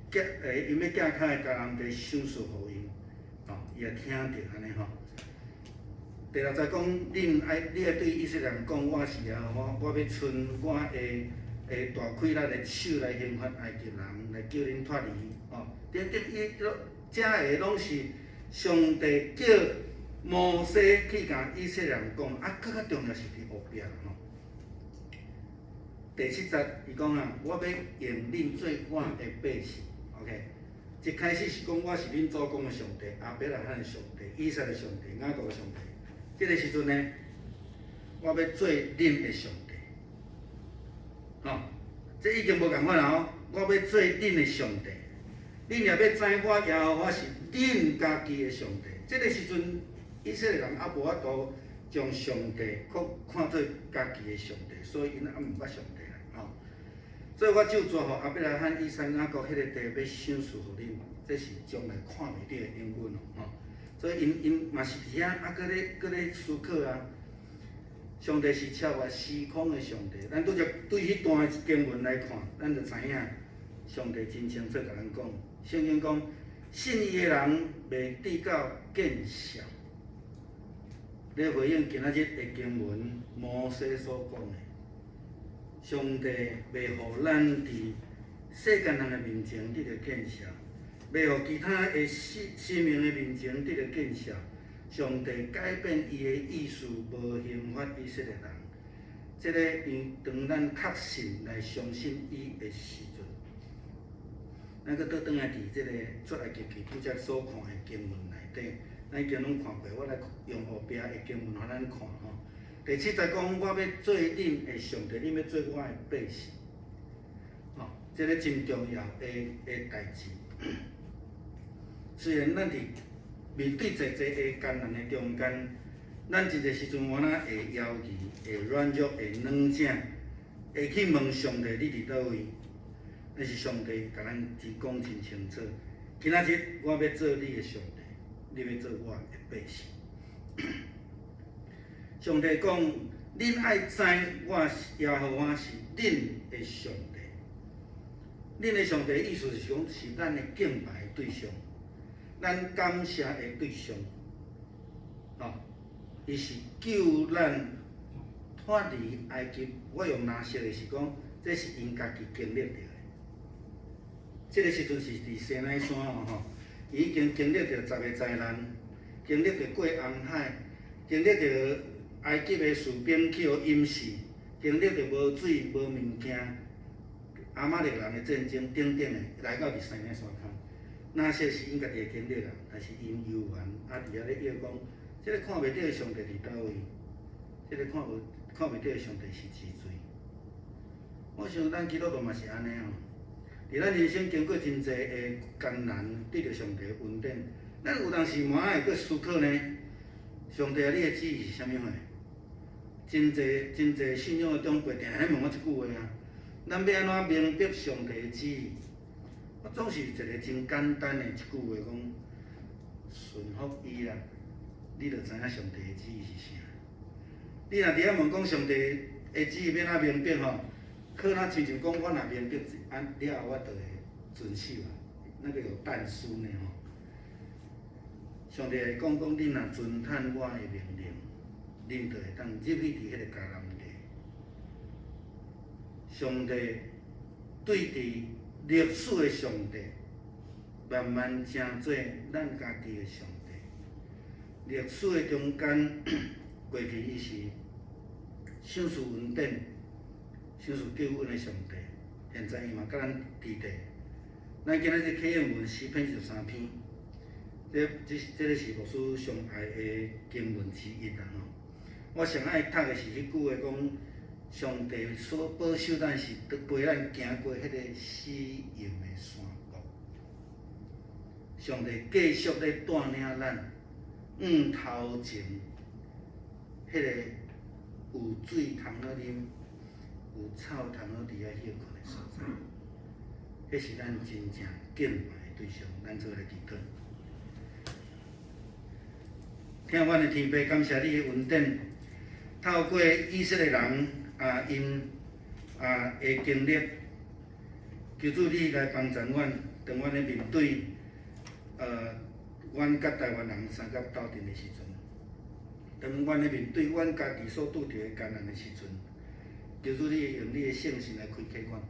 寄欸，𪜶欲寄較的迦南地賞賜予𪜶，吼，伊也聽著按呢吼。第六節講，恁愛你愛對以色列人講，我是耶和華，我欲伸我的的大氣力的手來刑罰埃及人，來救恁脫離，吼。等等，伊攏遮个攏是上帝叫摩西去共以色列人講，啊，閣較重要是佇後壁吼。第七節，伊講啊，我欲用恁做我的百姓，OK。一開始是講我是恁祖公的上帝，亞伯拉罕的上帝，以撒的上帝，雅各的上帝。這个時陣呢，我欲做恁的上帝，吼，這已經無仝款啦吼。我欲做恁的上帝，恁若欲知我耶和華是恁家己的上帝。這个時陣，以色列人猶無法度將上帝看看做家己的上帝，所以𪜶猶毋捌上帝啦，吼。所以我咒詛予亞伯拉罕、以撒、雅各彼个地欲賞賜予恁，這是將來看袂著的應允哦，吼。所以𪜶𪜶嘛是佇遐啊，閣咧思考啊。上帝是超越時空的上帝，咱拄才對彼段經文來看，咱就知影上帝真清楚共咱講，聖經講，信伊的人袂致到見笑。咧回應今仔日的經文，摩西所講的，上帝袂予咱佇世間人的面前得著見笑，袂予其他的神神明的面前得著見笑。上帝改變伊的意思，無刑罰以色列人。這个因當咱確信來相信伊的時陣，咱閣倒轉來佇這个出埃及記拄才所看的經文內底，咱已經攏看過，我來用後壁的經文予咱看吼。第七節講，我欲做恁的上帝，恁欲做我的百姓。吼，這个真重要的的代誌。雖然咱佇面對濟濟的艱難的中間，咱真濟時陣我若會猶豫、會軟弱、會軟正，會去問上帝你佇佗位？但是上帝共咱真講真清楚，今仔日我欲做你的上帝，你欲做我的百姓。上帝講，恁愛知我是耶和華是恁的上帝。恁的上帝意思是講是咱的敬拜對象，咱感謝的對象。吼，伊是救咱脫離埃及。我用藍色的是講，這是𪜶家己經歷著的。這个時陣是佇西奈山哦吼，伊已經經歷著十个災難，經歷著過紅海，經歷著埃及的士兵去予淹死，經歷著無水無物件，亞瑪力人的戰爭等等的，來到佇西奈山跤。那些是𪜶家己的經歷啦，但是𪜶猶原啊佇遐咧約講，這个看袂著的上帝佇佗位？這个看無看袂著的上帝是治罪。我想咱基督徒嘛是按呢吼，佇咱人生經過真濟的艱難，得著上帝的恩典，咱有當時嘛會閣思考呢。上帝啊，你的旨意是啥物貨？真濟真濟信仰的長輩定定咧問我這句話啊。咱欲按怎明白上帝的旨意？我總是一個真簡單的一句話講，順服伊啦，你就知影上帝的旨意是啥。你若佇遐問講上帝的旨意欲按怎明白吼？可能親像講，我若明白按了後，我就會遵守啊。那個有但書呢吼。上帝會講講，你若遵趁我的命令，恁就會當入去佇彼個迦南地。上帝對佇歷史的上帝，慢慢成做咱家己的上帝。歷史的中間，過去伊是賞賜恩典、賞賜救恩的上帝，現在伊嘛佮咱佇地。咱今仔日啟應文詩篇13篇，這個是牧師上愛的經文之一啦吼。我上愛讀的是彼句話講，上帝所保守咱是陪咱行過彼個死蔭的山谷。上帝繼續咧帶領咱，往頭前，彼個有水通好啉，有草通好佇遐歇睏的所在。彼是咱真正敬拜的對象，咱做來祈禱。疼阮的天父，感謝你的恩典，透過以色列人啊，𪜶啊的經歷，求主你來幫助阮，當阮咧面對阮佮台灣人相佮鬥陣的時陣，當阮咧面對阮家己所拄著的艱難的時陣，求主你用你的聖神來開啟阮，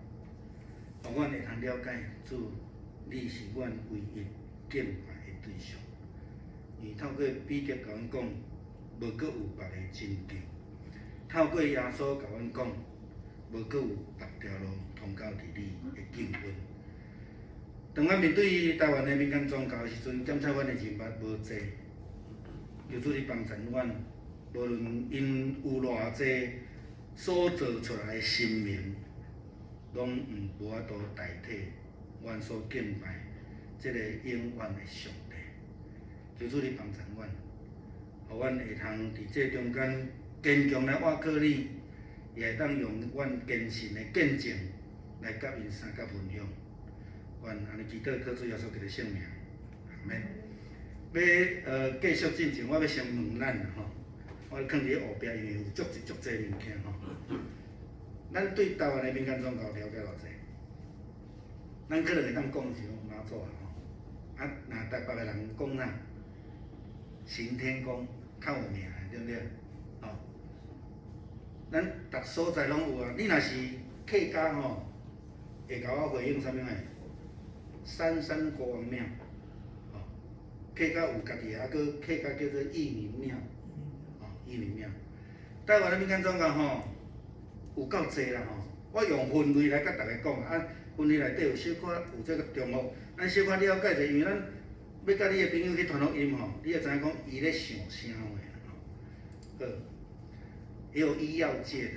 予阮會通了解主，你是阮唯一敬拜的對象。因為透過彼得共阮講，無閣有別个拯救；透過耶穌共阮講，無閣有別條路通到佇你的救恩。當阮面對台灣的民間宗教的時陣，檢查阮的人脈無濟，求主你幫助阮，無論𪜶有偌濟所做出來的神明，攏毋無法度代替阮所敬拜這個永遠的上帝。求主你幫助阮，予阮會通佇這中間堅強來倚靠你，也會當用阮堅信的見證來佮𪜶相佮分享。阮按呢祈禱，靠主耶穌基督聖名，阿們。欲繼續進前，我欲先問咱吼，我囥佇後壁，因為有足濟足濟物件吼。咱對台灣的民間宗教了解偌濟？咱可能會當講是講媽祖啊吼，啊，若台北的人講啥？行天宮較有名的，對毋對？吼，咱逐所在攏有啊。你若是客家吼，會共我回應啥物呢？三山國王廟，吼，客家有家己的，啊，閣客家叫做義民廟，吼，義民廟。台灣的民間宗教吼，有夠濟啦吼。我用分類來佮大家講啊，分類內底有小可有這個重複，咱小可了解者，因為咱欲佮你的朋友去傳福音吼，你會知影講伊咧想啥話吼。好，也有醫藥界的，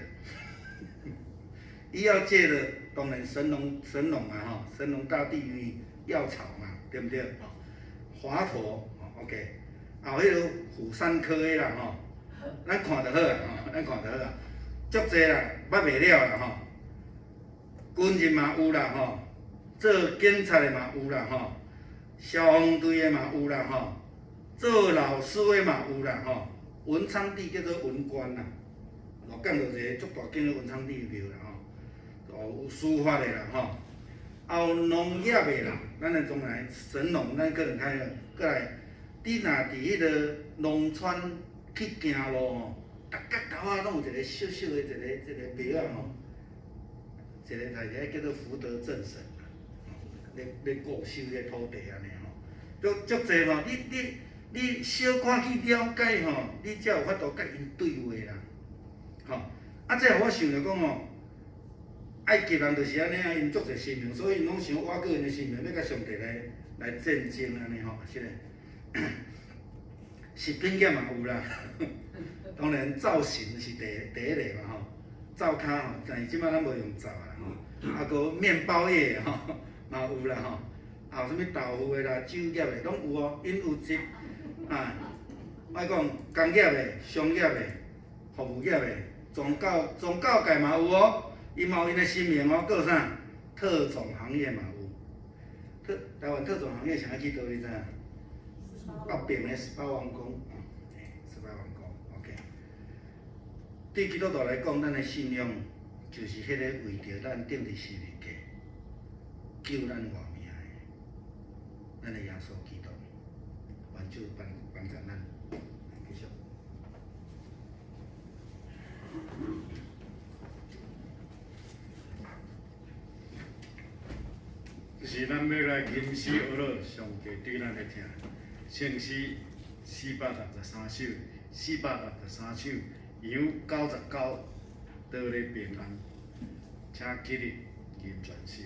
醫藥界的當然神農神農啊吼，神農大帝因為藥草嘛，對毋對？吼，華佗，OK，還有彼個婦產科的啦吼，咱看就好啊，吼，咱看就好啊，足濟啦，捌袂了啦吼。軍人嘛有啦吼，做警察的嘛有啦吼，消防隊的嘛有啦吼，做老師的嘛有啦吼。文昌帝叫做文官啦，鹿港就一個足大間的文昌帝廟啦吼，哦有司法的啦吼，也有農業的啦，咱的將來神農，咱可能較過來，你若佇彼個農村去行路吼，逐角頭仔攏有一個小小的一個一個廟仔吼。一個來個叫做福德正神啦，咧咧顧守這土地按呢吼，足足濟吼，你小可去了解吼，你才有法度佮𪜶對話啦，吼。啊，這予我想著講吼，埃及人就是按呢啊，𪜶足濟神明，所以𪜶攏想倚靠𪜶的神明，欲佮上帝來來戰爭按呢吼，是嘞。食品業嘛有啦，當然灶神是第一個嘛吼。灶跤吼，但是這擺咱無用灶啦吼，啊，閣麵包業吼嘛有啦吼，啊有啥物豆腐的啦、酒業的攏有哦，𪜶有一啊，莫講工業的、商業的、服務業的、宗教界嘛有哦，伊嘛有𪜶的神明哦，閣有啥？特種行業嘛有，台灣特種行業上愛去佗你知影？北爿的十八王公，十八王公，OK。對基督徒來講，咱的信仰就是彼個為著咱釘佇十字架救咱活命的，咱的耶穌基督，願主幫幫助咱。繼續。是咱欲來吟詩學樂上帝對咱的疼。聖詩463首，463首，羊99，倒咧平安，請起立，吟全詩。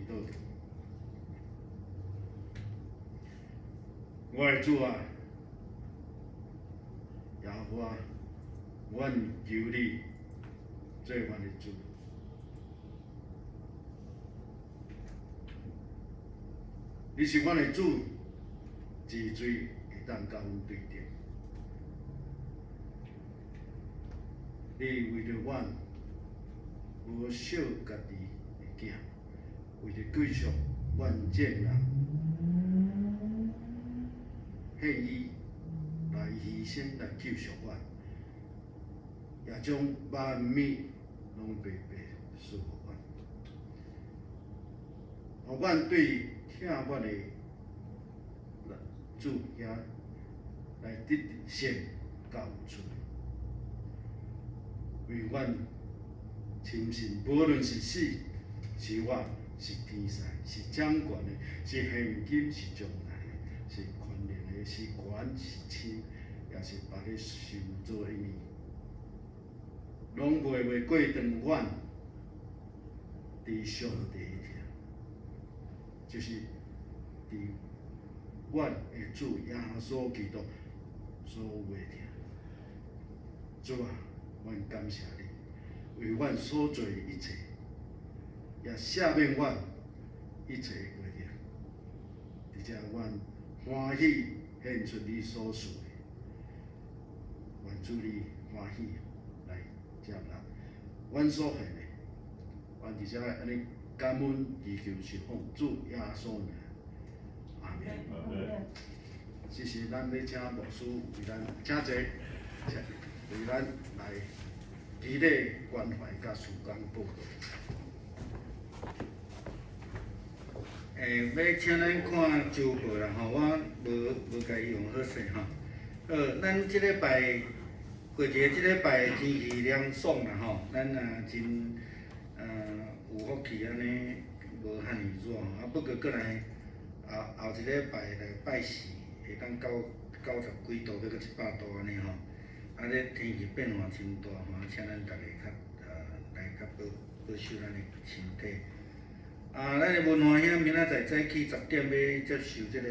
祈禱。我的主啊，耶和華，阮求你做阮的主。你是阮的主，治罪會當佮阮對著。你為著阮無惜家己的囝，為著救贖阮眾人，獻伊來犧牲來救贖阮，也將萬物攏白白賜予阮，予阮對疼阮的主遐來得勝佮有出。為阮深信，無論是死是活，是天使，是掌權的，是現今，是將來的，是權能的，是懸是深，抑是別个受造的物，攏袂袂過斷阮佇上帝的疼，就是佇阮的主耶穌基督所有的疼。主啊，阮感謝你，為阮所做的一切，也赦免阮一切的過錯。佇遮，阮歡喜獻出你所賜的，願主你歡喜來接納阮所獻的。阮佇遮按呢感恩祈求，是奉主耶穌名，阿門。這時咱欲請牧師為咱請坐，請為咱來祈禱關懷佮事工報告。欸，欲請咱看週報啦吼，我無無共伊用好勢吼。好，咱這禮拜過一个這禮拜天氣涼爽啦吼，咱也真有福氣按呢無遐爾熱吼。啊，不過閣來後後一禮拜來拜四會當九九十幾度，欲閣一百度按呢吼。啊，這天氣變化真大吼，請咱逐家較來較保保守咱的身體。啊，咱的文華兄明仔載早起10點欲接受這個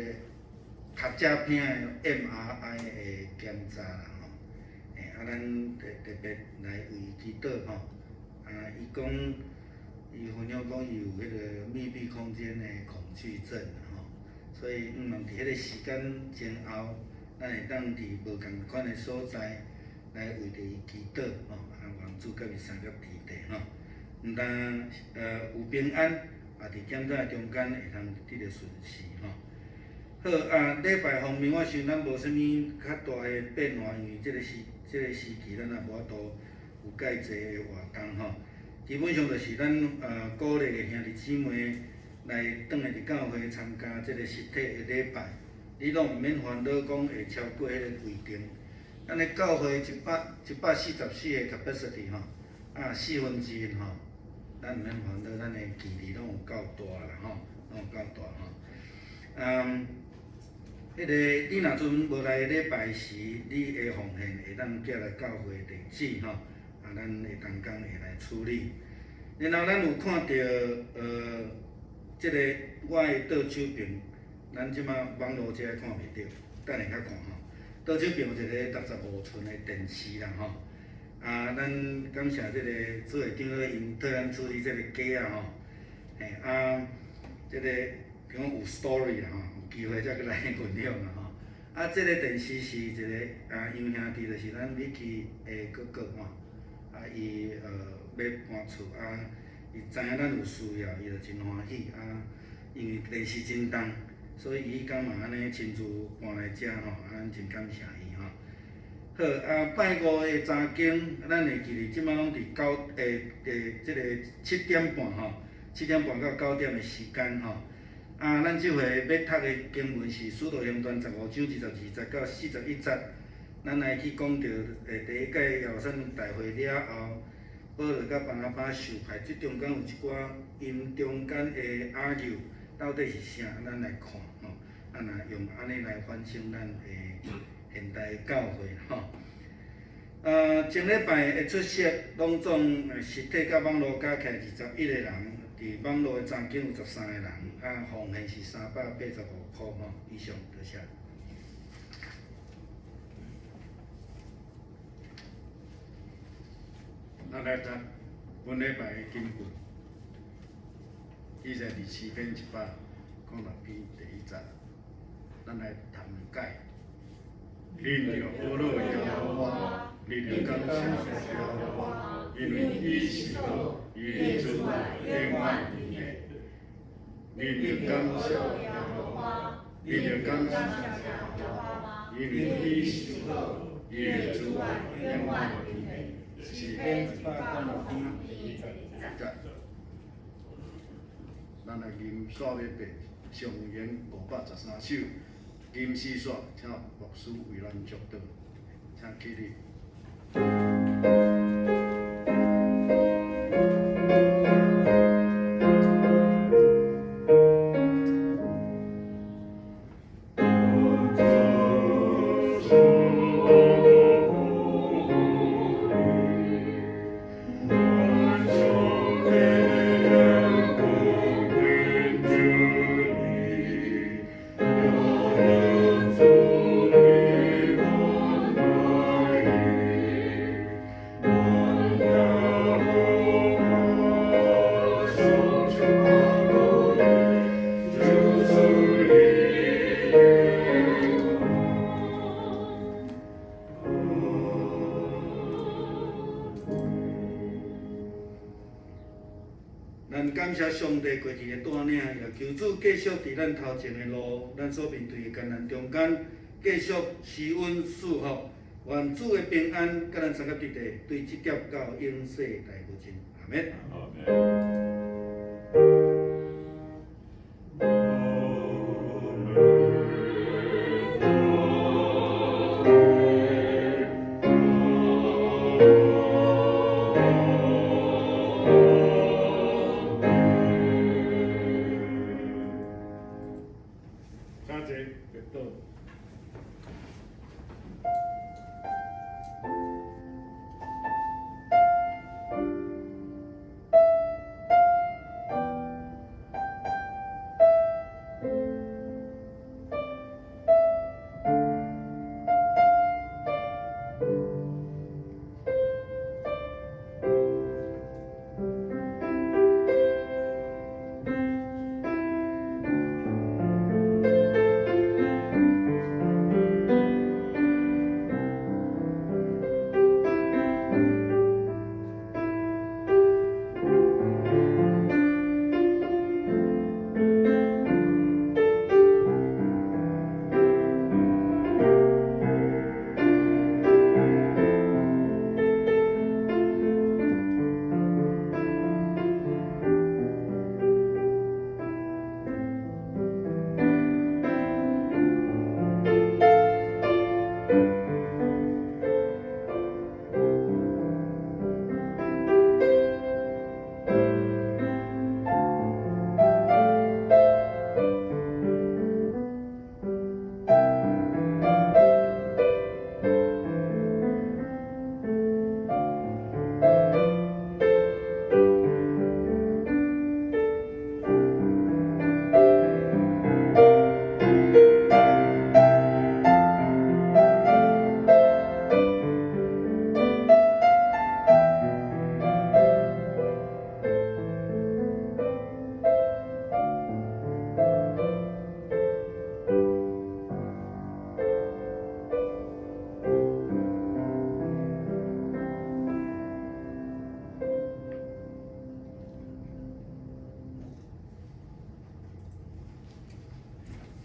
跤脊片的 MRI 的檢查啦吼。欸，啊，咱特特別來為伊祈禱吼。啊，伊講，伊分享講伊有彼個密閉空間的恐懼症吼，所以毋望佇彼個時間前後，咱會當佇無仝款的所在來為著伊祈禱吼，啊，願主佮伊相佮佇地吼，毋但有平安，也佇檢查中間會通得著順遂吼。好啊，禮拜方面我想咱無啥物較大的變化，因為這個時這個時期咱也無法度有蓋濟的活動吼。基本上就是咱鼓勵兄弟姊妹來轉來佇教會參加這個實體的禮拜，你攏毋免煩惱講會超過彼个規定。咱的教會144個 capacity 吼，啊四分之一吼，咱毋免煩惱，咱的距離攏有夠大啦吼，攏有夠大吼。嗯，彼个你若陣無來禮拜時，你的奉獻會當寄來教會地址吼，啊，咱的同工會來處理。然後咱有看著，這個我的倒手爿，咱這馬網路這看袂著，等下較看吼。倒手爿有一个65寸的電視啦吼，啊，咱感謝這個做會長老𪜶替咱處理這個機仔吼，嘿啊，這個講有 story 啦吼，有機會才閣來分享啦吼。啊，這個電視是一个啊楊兄弟，就是咱 Vicky 的哥哥吼，啊，伊欲搬厝啊，伊知影咱有需要，伊就真歡喜啊，因為電視真重。所以伊彼工嘛按呢親自搬來遮吼，啊，咱真感謝伊吼。好，啊，拜五的查經，咱會記得這馬攏佇九欸欸這个七點半吼，七點半到九點的時間吼。啊，咱這回欲讀的經文是《使徒行傳》15章22節到41節，咱來去講著第一屆耶路撒冷大會了後，保羅佮巴拿巴受派，這中間有一寡𪜶中間的 argue。到底是啥？咱來看吼，啊，若用按呢來反省咱的現代教會吼。前禮拜的出席，攏總實體佮網路加起來21個人，佇網路的查經有13個人，啊，奉獻是385箍吼，以上多謝。咱來讀本禮拜的經文，伊在佇詩篇106篇第一節，咱來讀解。恁著呵咾耶和華，恁著感謝耶和華，因為伊是好，伊的慈愛永遠佇咧。恁著感謝耶和華，恁著感謝耶和華，因為伊是好，伊的慈愛永遠佇咧。詩篇106篇第一節。咱來吟煞欲爬上弦513首，吟詩煞，請牧師為咱祝禱，請起立。咱感謝上帝過去的帶領，也求主繼續佇咱頭前的路，咱所面對的艱難中間，繼續施恩賜福，願主的平安佮咱三個弟弟，對這點到永世代無盡。阿們。請坐，別倒。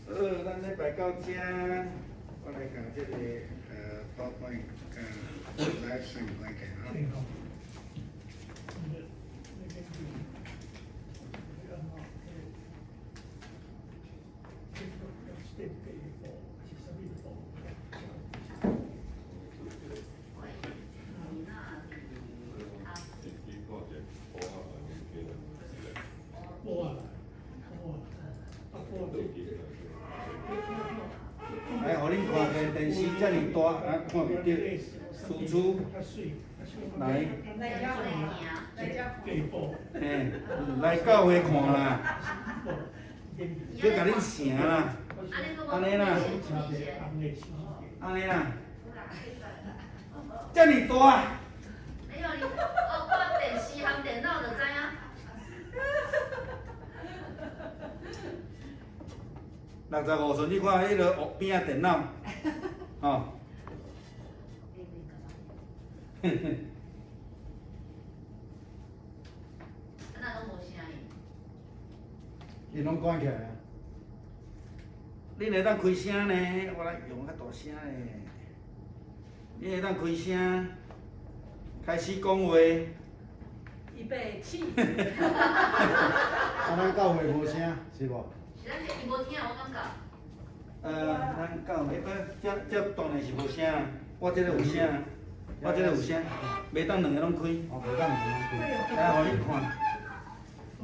好，咱禮拜到遮，我來共這個PowerPoint共 live stream 關起哈。來，予恁看見。電視遮爾大，啊看袂著，處處來，嘿，來教會看啦，去共恁成啦，按呢啦，按呢啦，遮爾大。沒有你，哦，看電視和電腦就知影。65寸，你看彼个邊仔電腦，吼。啊，哪攏無聲音？伊攏關起來啊。恁會當開聲呢？我來用較大聲咧。恁會當開聲，開始講話。預備起。啊，咱教會無聲，是無？是咱伊無聽，我感覺。咱教會，這這當然是無聲啊，我這個有聲，我這個有聲，袂當兩个攏開。哦，袂當兩个攏開。來，予恁看，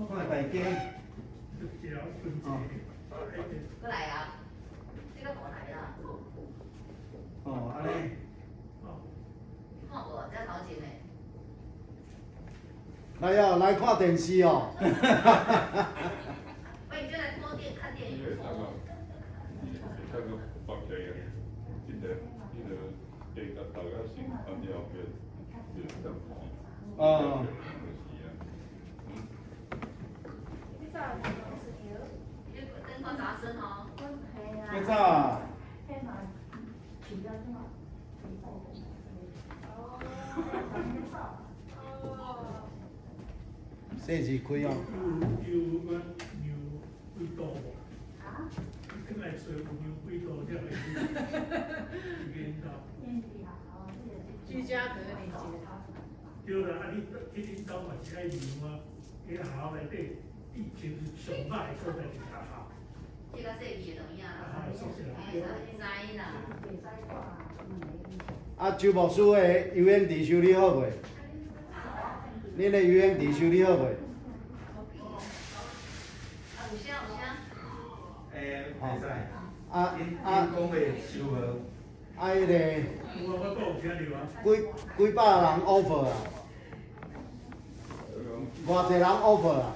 看大家。哦。閣來啊！這個大台啦。哦，按呢。你看無？這頭前的。來哦，來看電視哦。喂，你就來看電看電影。會當個北起啊，這個地甲大家先按後邊，就當哦。你燈光雜聲哦。較早啊。細字開哦。居家隔離節。對啦，啊你去恁兜嘛是愛量啊，佇學校內底以前上歹的所在就是學校。這較細緻的就有影啦。會知啦。啊，周牧師的游泳池修理好未？恁的游泳池修理好未？啊，有聲有聲。欸，袂使。啊啊！講話收無。啊，彼个。幾幾百人 offer 啊？偌濟人 offer 啊？